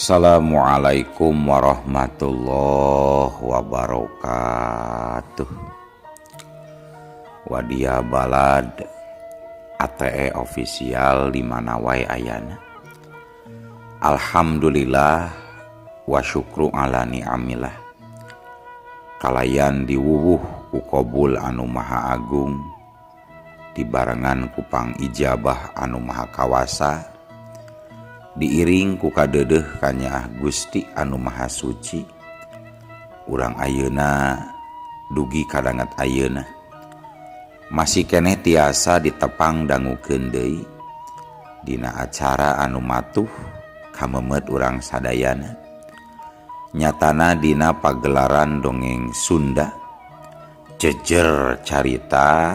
Assalamualaikum warahmatullahi wabarakatuh. Wadia Balad ATE official di mana wae ayana. Alhamdulillah wa syukru ala ni'amillah. Kalayan diwuwuh ku qabul anu maha agung, dibarengan ku pangijabah anu maha kawasa, diiring ku kadeudeuh kanyaah Gusti anu maha suci. Urang ayeuna dugi kadanget ayeuna masih keneh tiasa ditepang dangukeun deui dina acara anu matuh kamemet urang sadayana, nyatana dina pagelaran dongeng Sunda jejer carita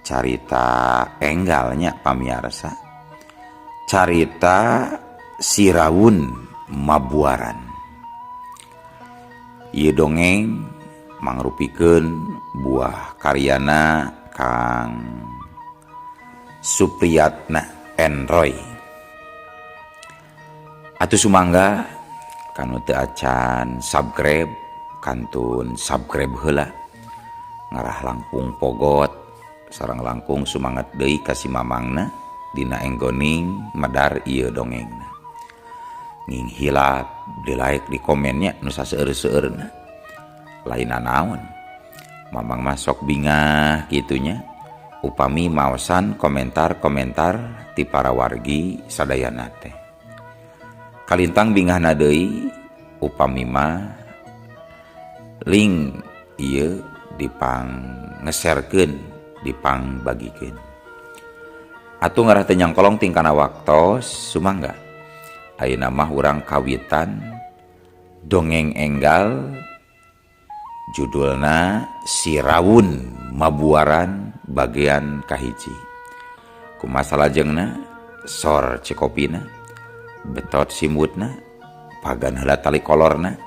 carita enggalnya pamiarsa, carita Sirawun Mabuaran. Ieu dongeng mangrupikeun buah karyana Kang Supriyatna Enroy. Atuh sumangga kanu teu acan subscribe kantun subscribe heula, ngarah langkung pogot sareng langkung sumanget deui ka si mamangna dina enggoning medar ieu dongengna. Nging hilap di like di komennya nu saseueur-seueurna. Lain naon, mamang mah sok bingah kitunya upami maosan komentar-komentar ti para wargi sadayana teh. Kalintang bingahna deui upami mah link ieu dipang ngeserkeun, dipangbagikeun. Atuh ngarah teu nyangkolong tingkana waktos, sumangga ayeuna mah urang kawitan dongeng enggal judulna Sirawun Mabuaran bagian kahiji. Kumaha salajengna, sor cekopina, betot simutna, pagan heula tali kolorna,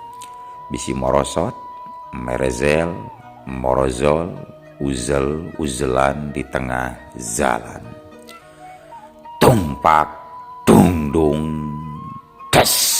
bisi morosot merezel morozol uzel uzelan di tengah jalan. Tumpak tungdung des.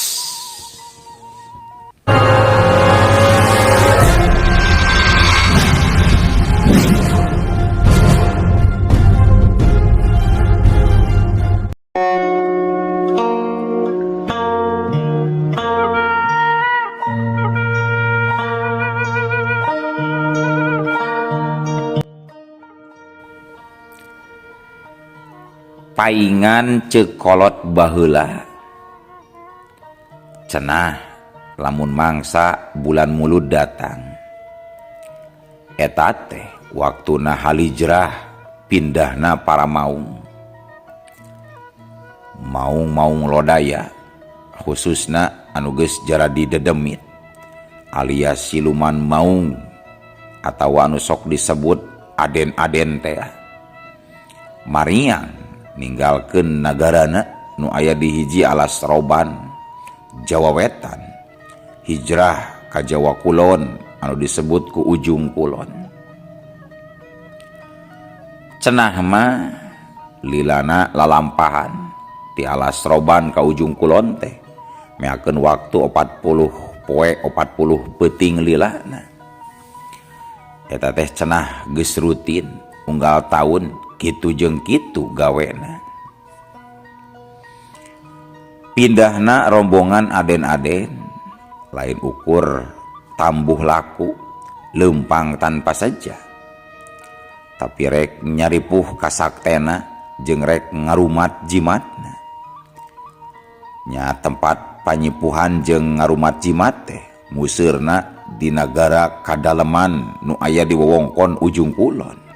Paingan ceuk kolot baheula cenah lamun mangsa bulan Mulud datang eta teh waktuna halijrah pindahna para maung. Maung-maung lodaya khususna anu geus jaradi dedemit alias siluman maung atawa anu sok disebut aden-aden teh mariang ninggalkeun nagarana nu aya di hiji alas roban Jawa Wetan, hijrah ka Jawa Kulon anu disebut ku Ujung Kulon. Cenah mah lilana lalampahan ti alas roban ka Ujung Kulon teh meakeun waktu 40 poe 40 peuting lilana. Eta teh cenah geus rutin unggal taun kitu jeung kitu gawena. Pindahna rombongan aden-aden lain ukur tambuh laku lempang tanpa saja, tapi rek nyaripuh kasaktena jeung rek ngarumat jimatna. Nya tempat panyipuhan jeung ngarumat jimat teh museurna di nagara kadaleman nu aya di wewengkon Ujung Kulon.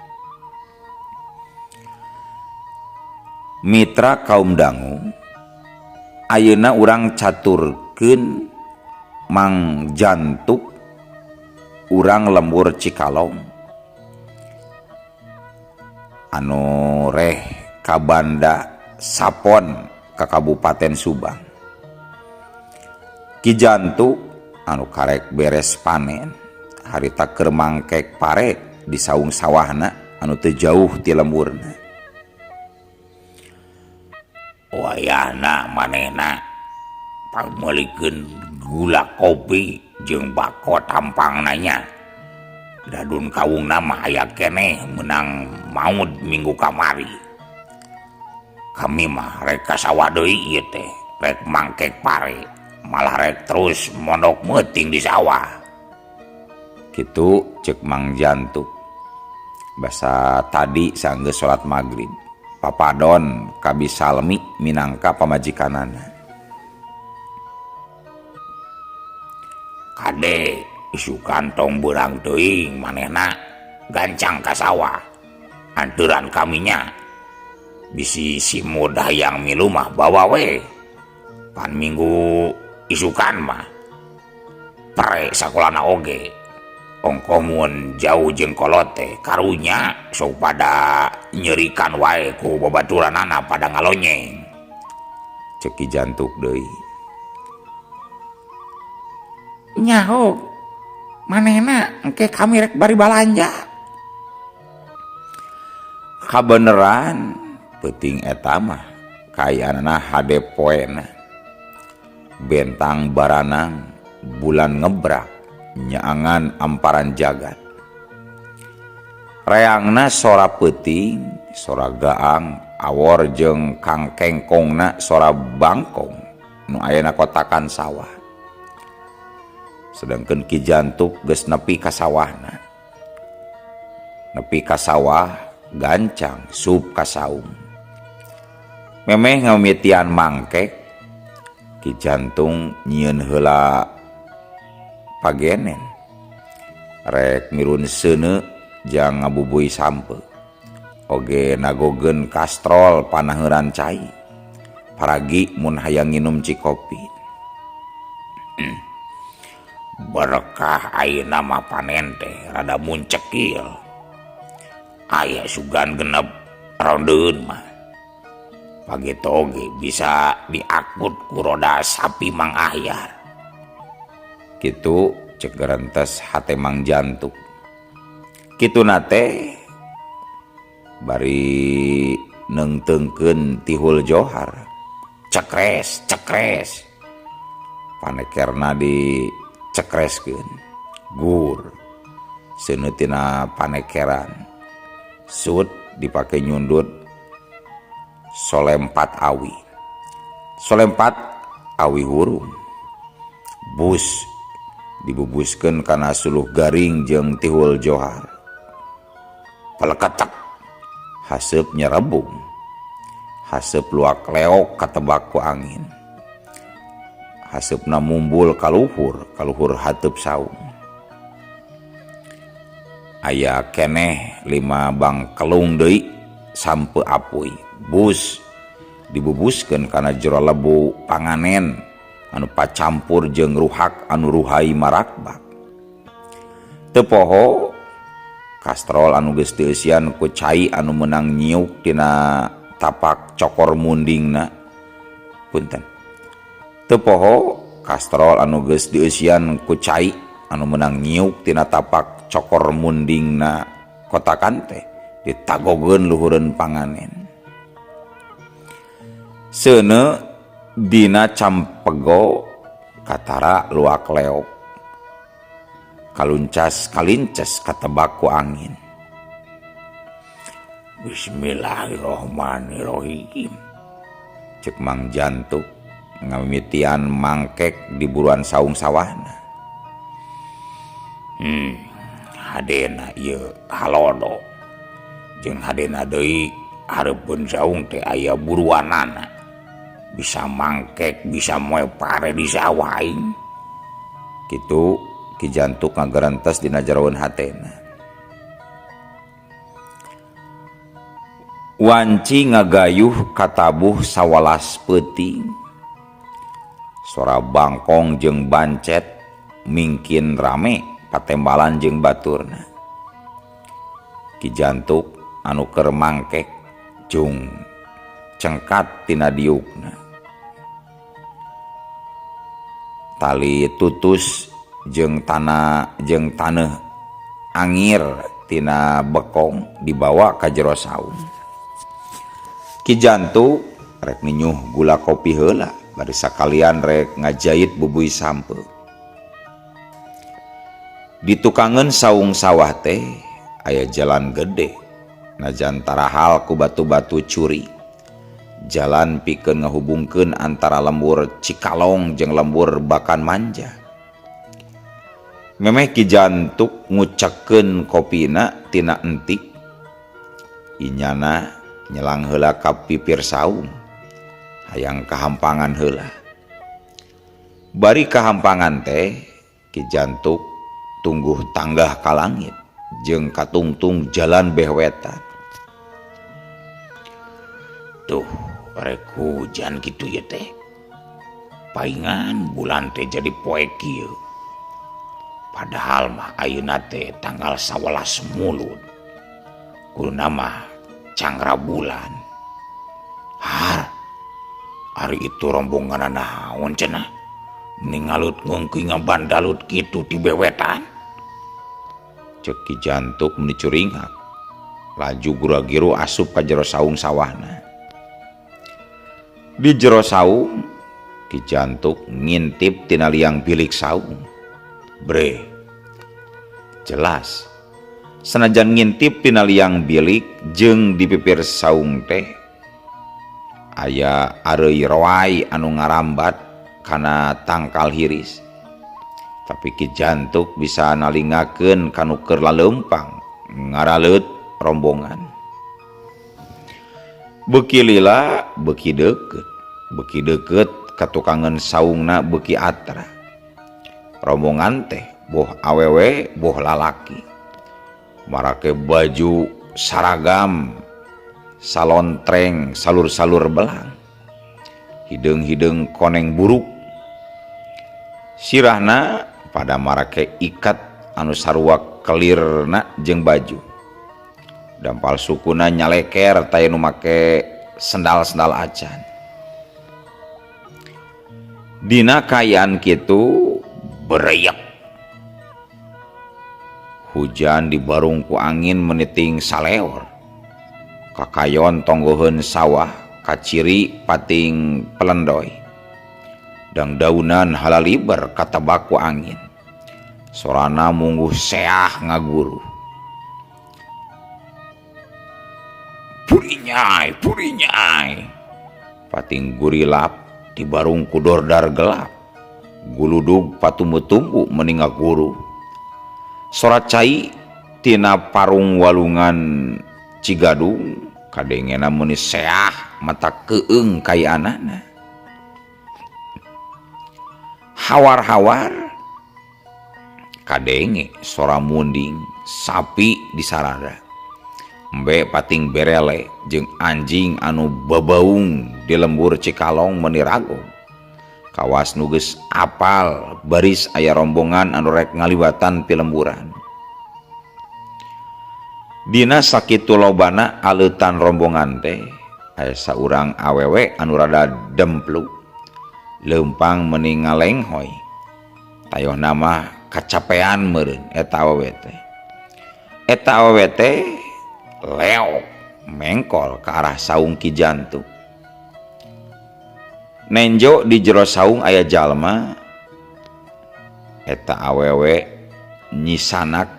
Mitra kaum dangu, ayeuna urang caturkeun Mang Jantuk urang lembur Cikalong anu reh kabanda Sapon ka Kabupaten Subang. Ki Jantuk anu karek beres panen harita keur mangkek pare di saung sawahna anu teu jauh ti lemburna. Wayahna manehna Pangmeulikeun gula kopi jeung bako tampangna nya. Dadun kawungna mah aya keneh meunang maud minggu kamari. Kami mah rek ka sawah deui ieu teh, rek mangkek pare, malah rek terus mondok meuting di sawah. Kitu ceuk Mang Jantuk. Basa tadi sanggeus salat magrib. Papadon ka Bi Salmi minangka pamajikanana. Kade isukan tong beurang teuing manehna gancang ka sawah. Anteuran kaminya bisi si Mud hayang milu mah bawa we. Pan minggu isukan mah pere sakolana oge. Ongkoh mun jauh jeung kolot teh karunya sok pada nyerikan wae ku babaturanana pada ngalonyeng. Ceuk Ki Jantuk deui. Nyaho manehna engke kami rek bari balanja. Kabeneran peuting eta mah kaayaanana hade poena. Bentang baranang bulan ngebrak nyaangan amparan jagat. Reangna sora peuting, sora gaang, awor jeung kangkengkongna sora bangkong nu ayana kotakan sawah. Sedangkeun Ki Jantuk geus nepi ka sawahna. Nepi ka sawah gancang sup ka saung. Memeh ngamitian mangkek, Ki Jantung nyieun heula pagenen. Rek mirun seuneu jang ngabubui sampe. Oge nagogeun kastrol panaheuran cai. Paragi mun hayang nginum cikopi. Berkah ayeuna mah panen teh rada muncekil. Aya sugan genep rondeun mah. Pageto oge bisa diakut ku roda sapi Mang Ahyar. Kitu cek gerentes hate Mang Jantuk. Kituna teh bari neungteungkeun tihul johar. Cekres, cekres. Panekerna dicekreskeun. Gur. Seuneu tina panekeran. Sut dipake nyundut solempat awi. Solempat awi hurung. Bus dibubuskeun kana suluh garing jeung tihul johar. Peleketek haseup nyerebung. Haseup luak leok katebak ku angin. Haseupna mumbul kaluhur, kaluhur hateup saung. Aya keneh 5 bangkelung deui sampe apuy. Bus dibubuskeun kana jero lebu panganen anu pacampur jeung ruhak anu ruhai marakbak. Teu poho kastrol anu geus teusian ku cai anu meunang nyiuk tina tapak cokor mundingna. Punten. Teu poho kastrol anu geus dieusian ku cai anu meunang nyiuk tina tapak cokor mundingna kotakan teh ditagogeun luhureun panganen. Seuneu dina campego katara luak leok. Kaluncas kalinces katebak ku angin. Bismillahirrahmanirrahim. Cek Mang Jantuk ngamimitian mangkek di buruan saung sawahna. Hadena ieu halodo. Jeung hadena deui hareupeun saung teh aya buruanana. Bisa mangkek, bisa moe pare di sawah aing. Kitu Ki Jantuk ngagerentes dina jeroeun hatena. Wanci ngagayuh katabuh sawalas peuting. Sora bangkong jeung bancet mingkin rame patembalan jeung baturna. Ki Jantuk anu keur mangkek jung cengkat tina diukna. Tali tutus jeung tanah jeung taneuh angir tina bekong dibawa ka jero saung. Ki Jantuk rek ninyuh gula kopi heula Bari sakalian rek ngajait bubuy sampeu. Di tukangeun saung sawah teh aya jalan gede najan tarahal ku batu-batu curi. Jalan pikeun ngahubungkeun antara lembur Cikalong jeung lembur Bakan Manja. Memeh Ki Jantuk ngucekkeun kopina tina entik. Inyana nyelang heula ka pipir saung. Hayang kahampangan heula. Bari kahampangan teh Ki Jantuk tungguh tanggah ka langit jeung katungtung jalan behwetan. Tuh rek hujan kitu ieu teh. Paingan bulan teh jadi poek kieu. Padahal mah ayeuna teh tanggal 11 Mulud. Kuduna mah cangra bulan. Har, ari itu rombongan naon cenah? Ningalut ngungki ngabandalut kitu ti bewetan. Cek Ki Jantuk meni curingak. Laju gura-giru asup ka jero saung sawahna. Di jero saung, Ki Jantuk ngintip tina liang bilik saung. Bre, jelas. Senajan ngintip tina liang bilik jeung di pipir saung teh aya areuy roai anu ngarambat kana tangkal hiris. Tapi Ki Jantuk bisa nalingakeun kanu keur laleumpang ngaraleut rombongan. Beuki lila beuki deukeut, beuki deukeut katukangeun saungna beuki atra. Rombongan teh boh awewe boh lalaki. Marake baju saragam salontreng salur-salur belang. Hideung-hideung koneng buruk. Sirahna pada marake ikat anu sarua kelirna jeung baju. Dampal sukuna nyaleker taya nu make sendal-sendal acan. Dina kaayaan kitu bereyak. Hujan dibarung ku angin meniting saleor. Kakayon tonggoheun sawah kaciri pating pelendoy. Dangdaunan halaliber katabak ku angin. Sorana mungguh seah ngaguru. Purinyai, purinyai. Pating gurilap dibarung ku dordar gelap. Guludug patumbu-tumbu meni ngaguru. Sora cai tina parung walungan Cigadung kadengena meuni seah mata keung kayaanana. Hawar-hawar kadenge sora munding sapi di sarada. Embe pating berele jeung anjing anu babaung di lembur Cikalong meuni ragong. Kawas nu geus apal baris aya rombongan anu rek ngaliwatan pilemburan. Dina sakitu lobana aleutan rombongan teh aya saurang awewe anu rada dempluk leumpang meni ngalenghoy. Tayohna mah kacapean meureun eta awewe teh. Eta awewe teh leok mengkol ke arah saung Ki Jantuk. Nenjo di jero saung aya jalma. Eta awewe nyisanak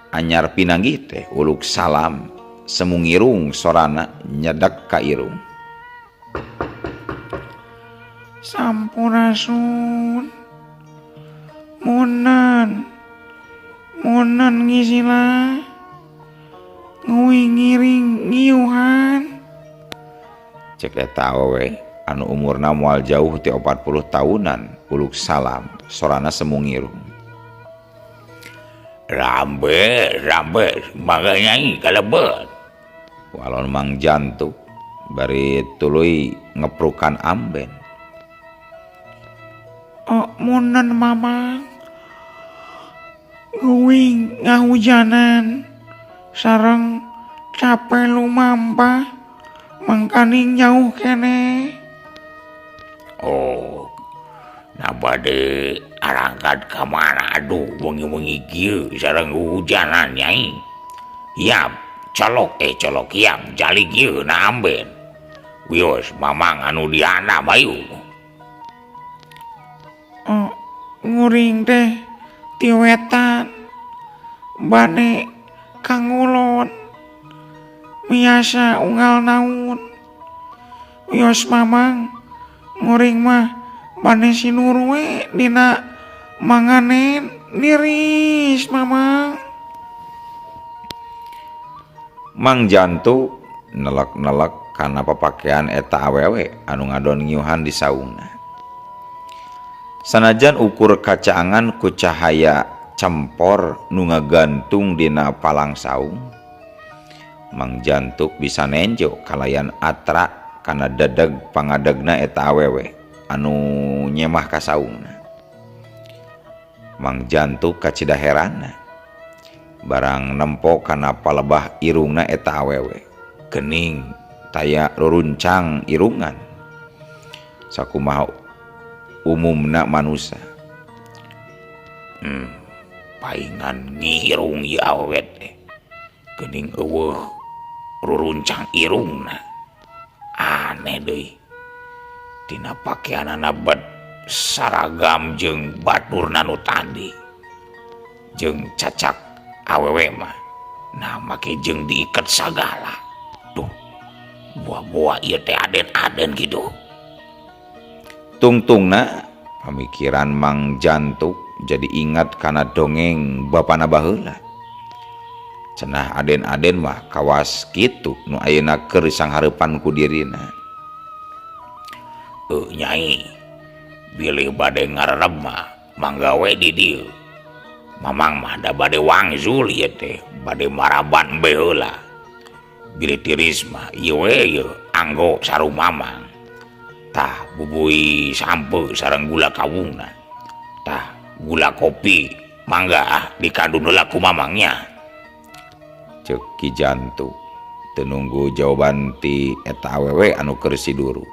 anyar pinanggih teh uluk salam semungirung sorana nyedek ka irung. Sampurasun. Munan. Munan ngisila. Nguing ngiring ngiuhan. Cek eta awewe anu umurna moal jauh ti 40 tahunan uluk salam sorana semungirung. Rambe, rambe, mangga nyai kalebet. Walon Mang Jantuk bari tuluy ngeprukan amben. Oh, munan mamang. Nguing ngahujanan sareng capek lumampah mangkaning jauh kene. Oh, nah bade arangkat ka mana aduh wengi-wengi kieu sareng hujanan nyai. Yap, colok colok yap jali kieu na amben. Wios mamang anu diana bayu. Nguring teh ti wetan bane kangulon miasa unggal naun. Wios Mamang nguring mah bane sinur we dina manganen niris Mamang. Mang Jantuk nelek-nelek kana papakean eta awewe anu ngadon ngiuhan di saungna. Sanajan ukur kacaangan ku cahaya cempor nu ngagantung dina palang saung, Mang Jantuk bisa nenjo kalayan atra kana dedeg pangadegna eta awewe anu nyemah ka saungna. Mang Jantuk kacida heranna barang nempo kana palebah irungna eta awewe gening taya ruruncang irungan sakumaha umumna manusa. Paingan ngirung ieu awewe teh geuning eueuh ruruncang irungna aneh deui tina pakeanana bet saragam jeung baturna nu tadi jeung cacak awewe mah nah make jeung diiket sagala. Duh, buah-buah ieu teh aden-aden kitu. Tungtungna pamikiran Mang Jantuk jadi ingat kana dongeng bapana baheula. Cenah aden-aden mah kawas kitu nu ayeuna keur sanghareupan ku dirina. Nyai, bilih bade ngarereb mah mangga we di dieu. Mamang mah da bade wangzul ieu teh, bade maraban embe heula. Bilih tiris mah ieu we ieu anggo sarung mamang. Tah bubui sampe sareng gula kawungna. Tah gula kopi mangga ah dikandun heula ku mamangnya. Ceuk Ki Jantuk teu nunggu jawaban ti eta awewe anu keur siduru.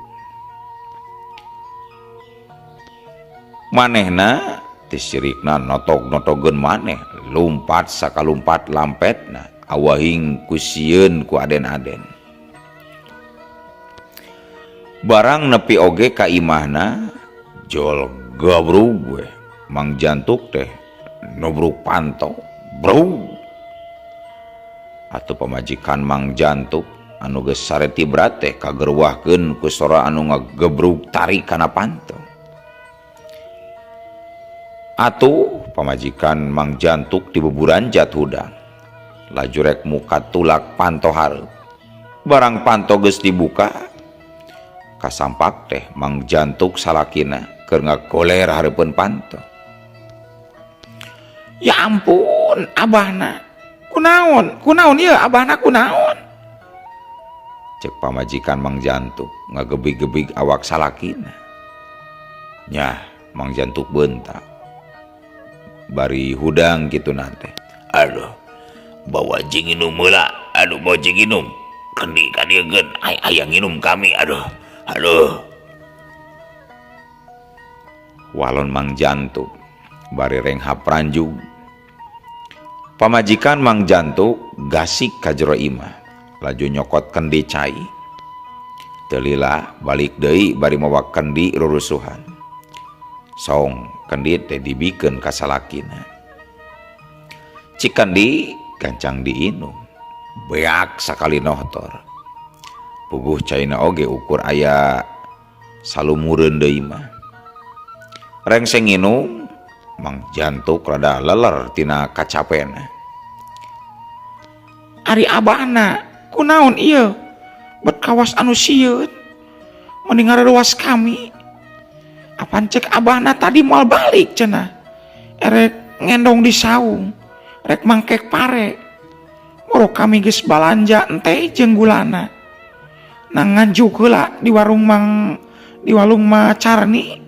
Manehna ti sirikna notok-notogeun maneh lumpat sakalumpat lampetna awahing ku sieun ku aden-aden. Barang nepi oge ka imahna jol gabrug we Mang Jantuk teh nubruk panto brug. Atuh pamajikan Mang Jantuk anu geus sareti berat teh kagerwahkeun ku sora anu ngagebrug tarik kana panto. Atuh pamajikan Mang Jantuk dibuburanjat hudang laju rek muka tulak panto hareup. Barang panto geus dibuka kasampak teh Mang Jantuk salakina keur ngagoler hareupeun panto. Ya ampun abahna, kunaon kunaon ieu abahna kunaon? Cek pamajikan Mang Jantuk ngagebig-gebig awak salakina. Nyah Mang Jantuk bentak bari hudang kitu nate. Aduh, bawa jeung inum heula. Aduh, bawa jeung inum. Kendi ka dieu geun aya nginum kami. Aduh, aduh. Walon Mang Jantuk bari renghap ranjug. Pamajikan Mang Jantuk gasik ka jero imah laju nyokot kendi cai. Teu lila balik deui bari mawa kendi rurusuhan. Song kendi teh dibikeun ka salakina. Cik kendi gancang diinum beak sakali nohtor. Puguh caina oge ukur aya salumureun deui mah. Rengseng nginum Mang Jantuk rada leler tina kacapena. Ari abahna kunaon ieu bet kawas anu sieun mending ngareruas kami. Apan cek abahna tadi moal balik cenah. Erek ngendong di saung, rek mangkek pare. Boro kami geus balanja ente jeung gulana. Nang nganjuk heula di warung Mang di warung Ma Carni.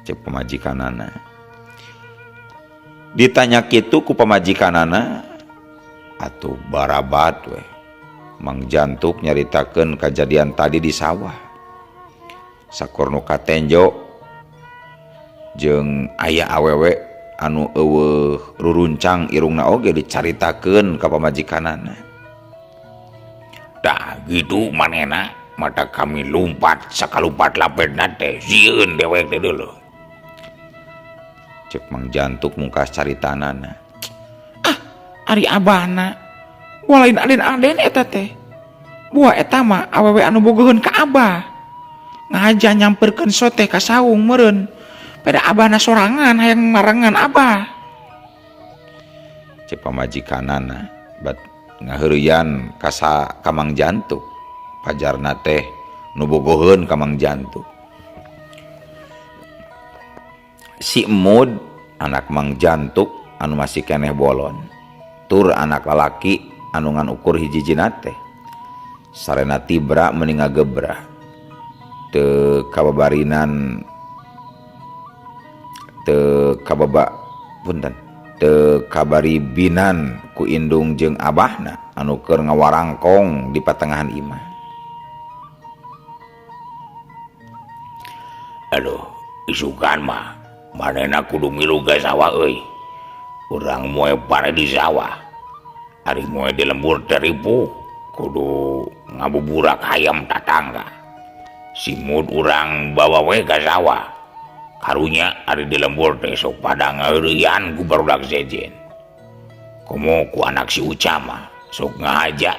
Cek pamajikanana. Ditanya kitu ku pamajikanana atuh barabat we. Mang Jantuk nyaritakeun kajadian tadi di sawah. Sakur nu katenjo jeung aya awewe anu eueuh ruruncang irungna oge dicaritakeun ka pamajikanana. Tah gitu manehna mata kami lumpat sakalumpat lapetna teh sieun dewek teh dulu. Cek Mang Jantuk mungkas caritanana. Ah, ari abahna. Buah lain aden-aden eta teh. Buah eta mah awewe anu bogoheun ka abah. Ngahaja nyamperkeun sote ka saung meureun. Pada abahna sorangan hayang marengan abah. Cek pamajikanana bat ngaheureuyan ka ka Mang Jantuk. Pajarna teh nu bogoheun ka Mang Jantuk. Si Emud anak Mang Jantuk anu masih keneh bolon. Tur anak lalaki anu ngan ukur hiji-hijina teh. Sarena tibra meni ngagebrah. Teu kababarinan teu kababa punten teu kabaribinan ku indung jeung abahna anu keur ngawarangkong di patengahan imah. Aduh, isukan mah manehna kudu milu ka sawah euy. Urang moe pare di sawah. Ari moe di lembur teh ripuh, kudu ngabuburak hayam tatangga. Simut urang bawa we ka sawah. Karunya ari di lembur teh sok pada ngaheureuyan ku barudak sejen. Komo ku anak si Ucama sok ngahaja.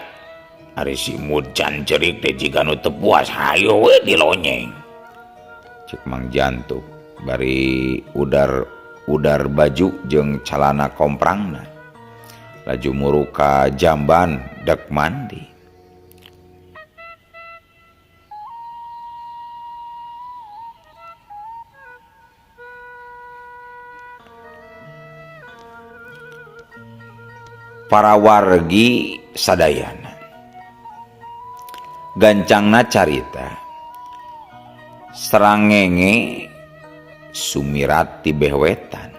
Ari simut can cerik teh jiga nu teu puas hayo we dilonyeng. Cek Mang Jantuk bari udar baju jeung calana komprangna. Laju muru ka jamban dek mandi. Para wargi sadayana gancangna carita serangenge sumirat ti behwetan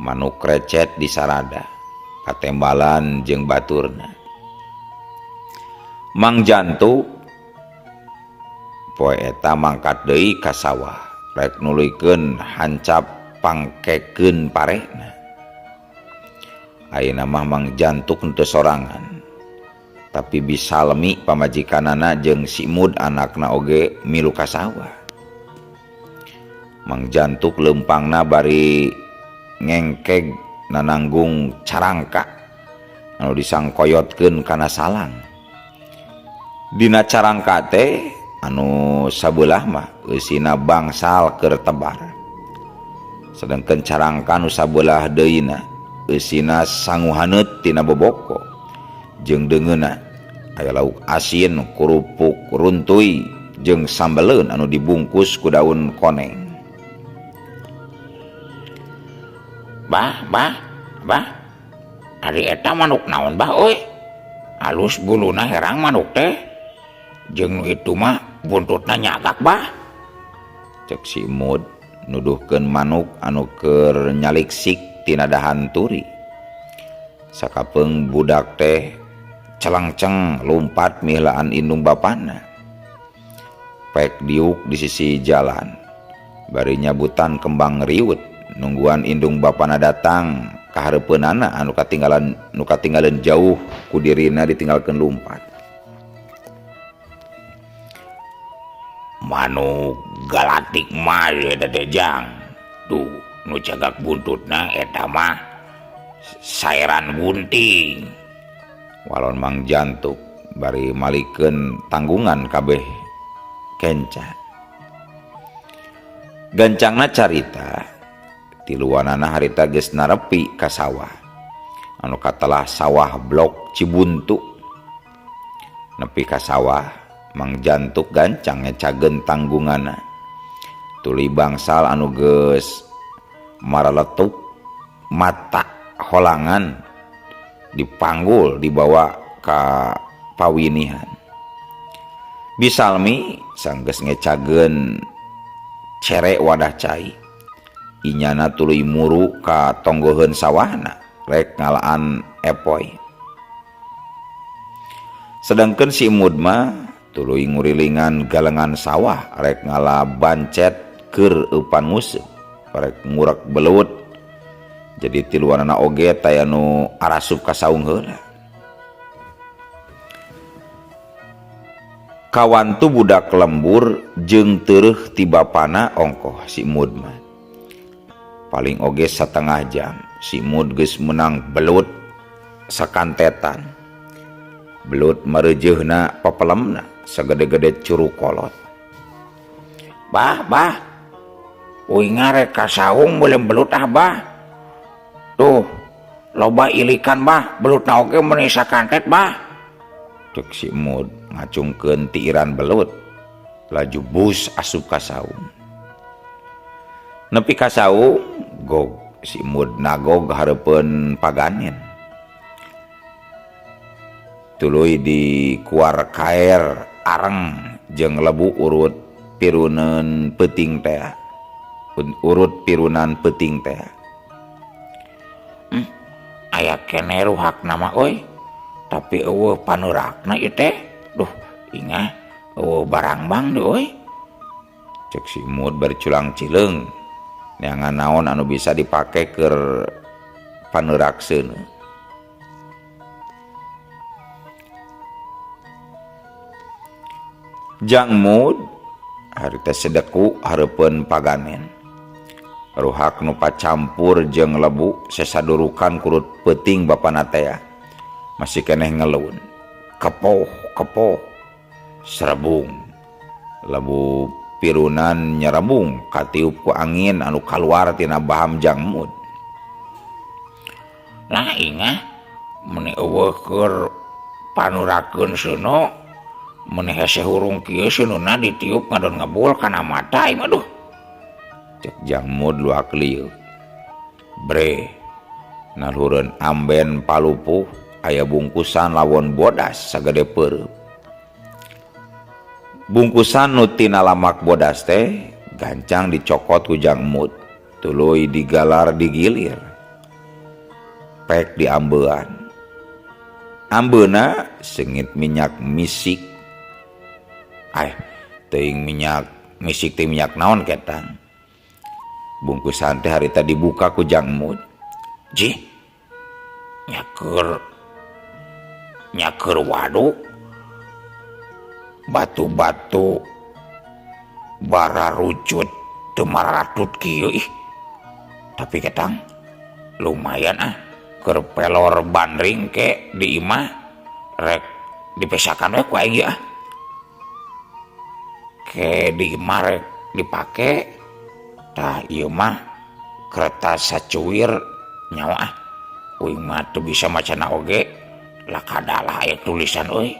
manuk recet di sarada katembalan jeung baturna. Mang Jantuk poe eta mangkat deui ka sawah rek nuluykeun hancap pangkekeun parehna. Ayeuna mah Mang Jantuk henteu sorangan tapi bisalmi pamajikanana jeung si Mud anakna oge milu ka sawah. Mang Jantuk leumpangna bari ngengkeg nananggung carangka anu disangkoyotkeun kana salang. Dina carangka teh anu sabelah mah eusina bangsal keur tebar. Sedengkeun carangka anu sabelah deuna eusina sangu haneut tina boboko jeung deungeunna aya lauk asin, kerupuk runtuy jeung sambeleun anu dibungkus ku daun koneng. Bah, bah, bah. Ari eta manuk naon bah euy? Alus buluna herang manuk teh. Jeung nu itu mah buntutna nyagak bah. Cek si Mud nuduhkeun manuk anu keur nyaliksik tina dahan turi. Sakapeung budak teh celengceng lumpat mihlaan indung bapana. Pek diuk di sisi jalan bari nyabutan kembang riut nungguan indung bapana datang kahareupeunana anu katinggalan nu katinggalan jauh ku dirina ditinggalkeun lumpat. Manuk galatik mah eta teh jang. Tuh nu cagak buntutna eta mah saeran bunting. Walon Mang Jantuk bari malikeun tanggungan kabeh kenca. Gancangna carita tiluanana harita geus narepi ka sawah anu katelah sawah blok Cibuntu. Nepi ka sawah Mang Jantuk gancang ngecageun tanggunganna. Tuluy bangsal anu geus maraletuk mata holangan dipanggul dibawa ka pawinihan. Bisalmi sanggeus ngecageun cerek wadah cai. Inyana tuluy muru ka tonggoheun sawahna rek ngalaan epoy. Sedangkeun si Mud mah tuluy ngurilingan galengan sawah rek ngala bancet keur eupan nguseup rek ngurek belut. Jadi tiluanana oge taya nu arasup ka saung heula. Kawantu budak lembur jeung teureeh ti bapana ongkoh si Mud mah. Paling oge satengah jam si Mud geus meunang belut sakantetan. Belut mareujeuhna papelemna sagede-gede curug kolot. Bah, bah. Uing rek ka saung beuleum belut ah, bah. Tuh, loba ilikan bah, belutna oge meuni sakantet bah. Cek si Mud ngacungkeun tiiran belut laju bus asup ka saung. Nepi ka saung gog si Mud nagog hareupeun paganen. Tuluy dikuar kaer areng jeung lebu urut pirunan peuting teh. Urut pirunan peuting teh. Aya keneh ruhakna mah euy. Tapi eueuh panurakna ieu teh. Duh, ingah eueuh barangbang deui euy. Cek si Mud bari culang cileung. Neangan naon anu bisa dipake keur paneurak seuneu. Jang Mud harita sedeku hareupeun paganen. Ruhak nu pacampur jeung lebu sesadurukan kurut peuting bapana teh masih keneh ngelun. Kepoh kepoh serebung. Lebu pirunan nyerebung katiup ku angin anu kaluar tina baham Jang Mud. Nah ingah meuni eueuh keur panurakeun seuneu meuni hese hurung kieu seununa ditiup ngadon ngebul kana mata ieu mah duh. Cek Jang Mud luak lieu. Bre naluhureun amben palupuh aya bungkusan lawon bodas sagede peureub. Bungkusan nu tina lamak bodas teh gancang dicokot ku Jang Mud, tuluy digalar digilir. Pek diambean. Ambeuna seungit minyak misik. Ai, teuing minyak misik teh minyak naon ketang. Bungkusan teh harita dibuka ku Jang Mud. Jih, nyaker waduk. Batu-batu bara rucut teu maratut kieu ih. Tapi ketang lumayan ah keur pelor bandring ke di imah rek dipesakan we ku aing ieu ah. Ke di imah rek dipake tah ieu mah kertas sacuir nyawa ah. Uing mah teu bisa macana oge lakadalah aya tulisan euy.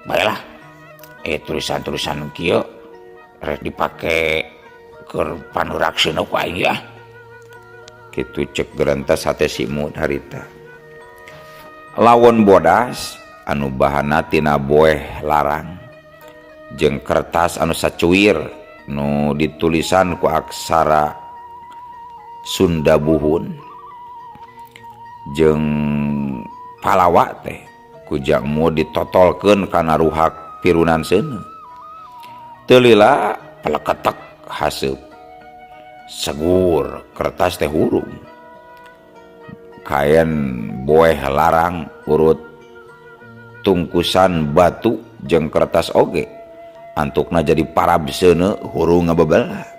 Baelah. Tulisan-tulisan kieu rek dipake keur panurak seuneu ku aing ieu ah. Kitu cek gerentas hate si Mud harita. Lawon bodas anu bahana tina boeh larang jeung kertas anu sacuir nu ditulisan ku aksara Sunda buhun jeung palawa teh ku Jang Mud ditotolkeun kana ruhak pirunan seuneu. Teu lila peleketek haseup. Segur kertas teh hurung. Kaen boeh larang urut tungkusan batu jeung kertas oge. Antukna jadi parab seuneu hurung ngabebelah.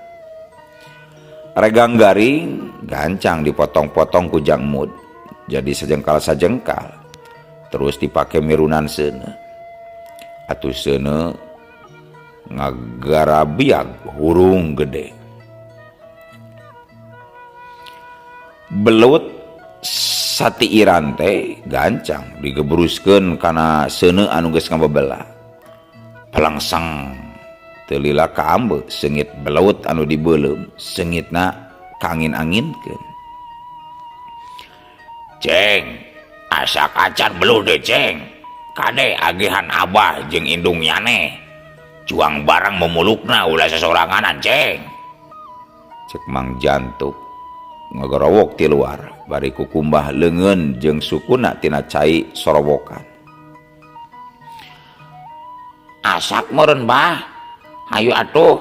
Regang garing gancang dipotong-potong ku Jang Mud. Jadi sajengkal-sajengkal. Terus dipake mirunan seuneu. Atuh seuneu ngagarabiag hurung gede. Belut satiiran teh gancang digebruskeun kana seuneu anu geus ngabebelah. Pelengseng teu lila kaambe seungit belut anu dibeuleum seungitna kaangin-anginkeun. Ceng, asak acan belut deui ceng. Kade agihan abah jeung indung nyane. Cuang barang memulukna ulah sasoranganan ceng. Cek Mang Jantuk ngagorowok ti luar bari kukumbah leungeun jeung sukuna tina cai sorowokan. Asak meureun bah. Hayu atuh.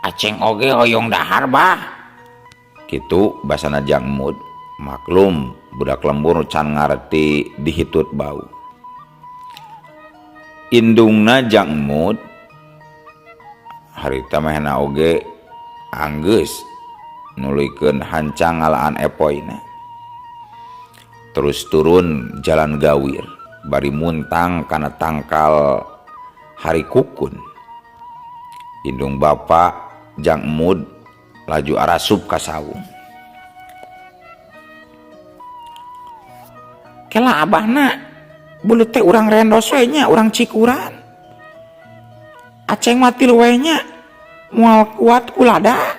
Aceng oge hoyong dahar bah. Kitu basana Jang Mud. Maklum budak lembur can ngarti dihitut bau. Indungna Jang Mud harita mehna oge anggeus Nuluykeun hancang ngalaan epoyna. Terus turun jalan gawir bari muntang kana tangkal hari kukun. Indung bapa jang emud laju arasup ka saung. Kela abahna belut teh urang rendos we nya, urang cikuran. Aceng mah tilu we nya, moal kuat ku lada.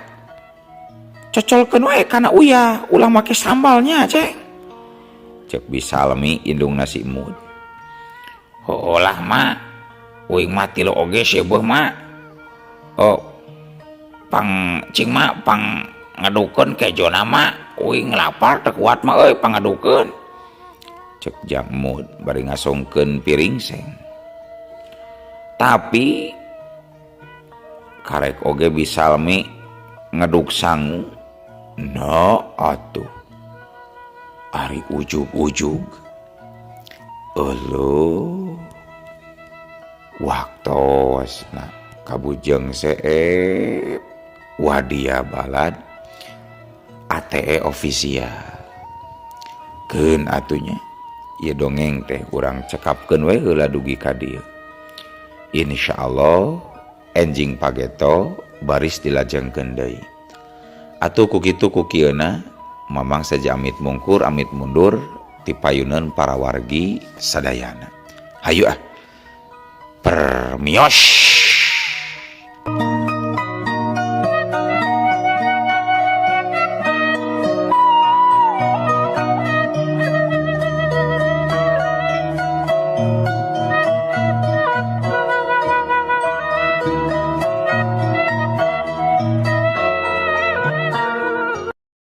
Cocolkeun we kana uyah, ulah make sambalnya Aceng. Cek Bisalmi indung nasi emud. Heueuh lah ma, uing mah tilu oge seubeah ma. Oh, pang cing ma pang ngadukeun kejona ma, uing lapar teu kuat ma euy pangadukeun. Cek Jang Emud bari ngasongkeun piring seng. Tapi karek oge Bisalmi ngeduk sangu. No atuh. Ari ujug-ujug. Euleuh. Waktosna kabujeng seep wadia balad ATE official. Keun atunya ieu dongeng teh urang cekapkeun we heula dugi ka dieu. Insyaallah enjing pageto baris dilajengkeun deui. Atuh ku kitu ku kieuna Mamang saja amit mungkur amit mundur ti payuneun para wargi sadayana. Hayu ah. Permios.